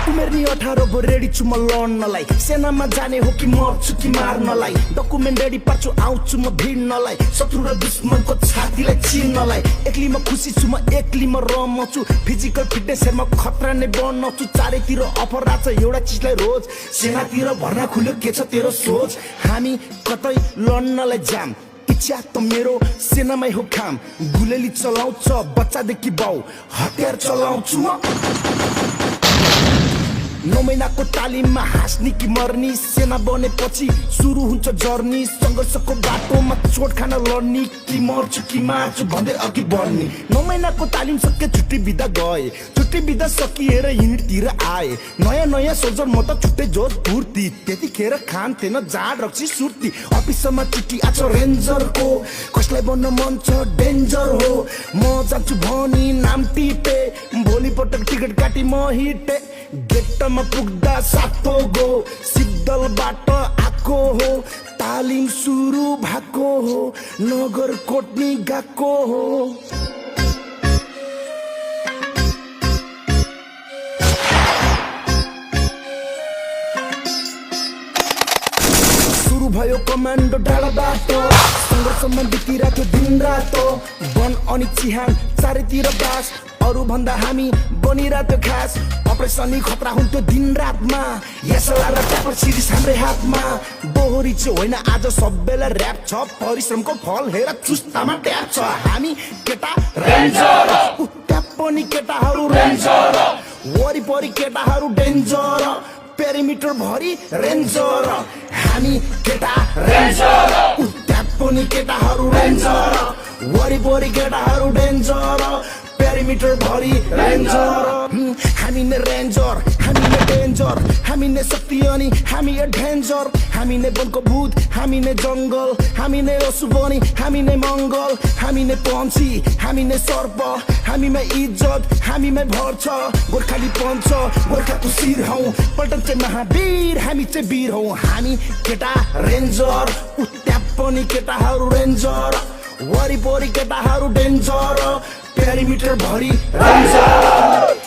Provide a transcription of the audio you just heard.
उमेर नि 18 भो रेडी छु म लड्नलाई सेनामा जाने हो कि मर्छु कि मार्नलाई डकुमेन्ट रेडी पार्छु आउँछु म भिड्नलाई शत्रु र दुश्मनको छातीलाई चिर्नलाई एक्लै म खुसी छु म एक्लै म रमाउँछु फिजिकल फिटनेस हेरमा खतरा नै बनाउँछु चारैतिर अफर राछ एउटा चिजलाई रोज सेनातिर भर्ना खुल्यो के छ तेरो सोच हामी कतै लड्नलाई जाम इच्छा त मेरो सेनामै हो काम गुलेली चलाउँछ बच्चादेखि बाउ हतियार चलाउँछु म 9 महिनाको तालिममा हाँस्ने कि मर्नी सेना बनेपछि सुरु हुन्छ जर्नी संघर्षको बाटोमा चोट खान लड्ने कि मर्छु कि मार्छु भन्दै अघि बढ्ने 9 महिनाको तालिम सके छुट्टी बिदा गए छुट्टी बिदा सकिएर युनिटतिर आए नयाँ नयाँ सोल्जर म त छुट्टै जोस फुर्ती त्यतिखेर खान थिएन जाड रक्सी सुर्ती अफिसमा चिठी आछ रेन्जरको कसलाई बन्न मन छ डेन्जर हो म जान्छु भनी नाम टिपे भोलिपटक टिकट काटी म हिटे गेटमा पुग्दा सातो गो सिद्धलबाट आएको हो तालिम सुरु भएको हो नगर कोट्नी गएको हो सुरु भयो कमान्डो डाँडाबाट संघर्षमा बितिरहेको दिन रातो वन अनि चिहान चारैतिर बास अरु भन्दा हामी बनिरहेको खास अपरेसनी खतरा हुन्थ्यो दिन रातमा यसला र ट्यापर सिरिज हाम्रै हातमा बोहरी चाहिँ होइन आज सबैलाई ऱ्याप छ परिश्रमको फल हेर चुस्तामा ट्याप छ हामी केटा रेन्जर त्यहाँ पनि केटाहरू रेन्जर वरिपरि केटाहरू डेन्जर पेरिमिटर भरि रेन्जर हामी केटा रेन्जर त्यहाँ पनि केटाहरू रेन्जर वरिपरि केटाहरू डेन्जर पेरिमिटर भरि रेन्जर हामी नै रेन्जर हामी नै डेन्जर हामी नै शक्ति अनि हामी एडभेन्चर हामी नै वनको भूत हामी नै जङ्गल हामी नै असुबनी हामी नै मङ्गल हामी नै पन्छी हामी नै सर्प हामीमै इज्जत हामीमै भर छ गोर्खाली पञ्च गोर्खाको शिर हौ पल्टन चाहिँ महावीर हामी चाहिँ वीर हौ हामी केटा रेन्जर त्यहाँ पनि केटाहरू रेन्जर वरिपरि केटाहरू डेन्जर पेरिमिटर भरि रेन्जर